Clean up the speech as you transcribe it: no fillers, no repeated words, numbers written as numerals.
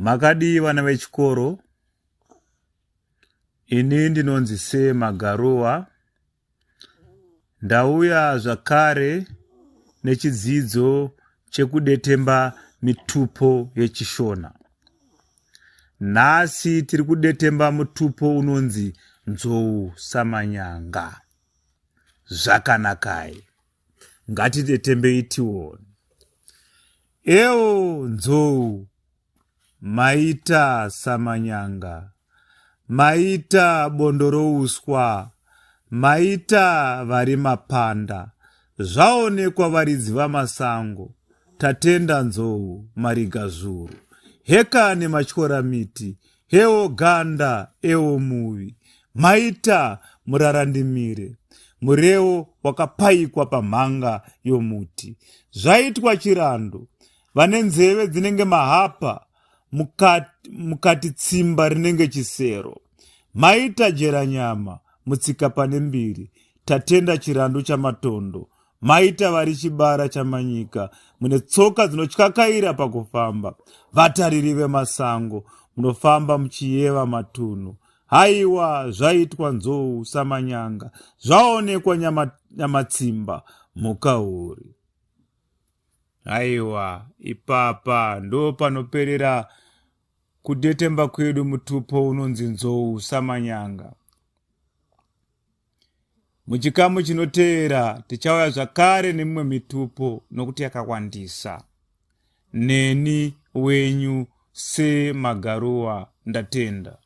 Makadii vana vechikoro? Ini ndinonzi Sir Magaruwa. Ndauya zvakare nechidzidzo chekudetemba mitupo yechiShona. Nhasi tiri kudetemba mutupo unonzi Nzou Samanyanga. Zvakanakai. Ngatidetembei tione. Ewo nzou maita samanyanga maita bondorouswa maita vari mapanda zvaonekwa varidzi vamasango tatenda nzou mariga zvuru hekane matyora miti Hewo ganda, ewo muvi. Maita murarandimire. Murewo wakapaikwa pamhanga yomuti. Zvaitwa chirando. Vane nzeve dzinenge mahapa, mukati, mukati tsimba rinenge chisero. Maita jeranyama, mutsika pane mbiri. Tatenda chirandu chamatondo. Maita vari chibara chamanyika, mune tsoka dzinotyakaira pakufamba, vatariri vemasango, munofamba muchiyeva matunhu. Haiwa, zvaitwa nzou samanyanga, zvaonekwa nyamatsimba, mhuka huri. Haiwa, ipapa ndo panoperera kudetemba kwedu mutupo unonzi nzou samanyanga. Muchikamu chinoteera tichauya zvakare nemimwe mitupo nokuti yakawandisa. Neni wenyu semagaruwa ndatenda.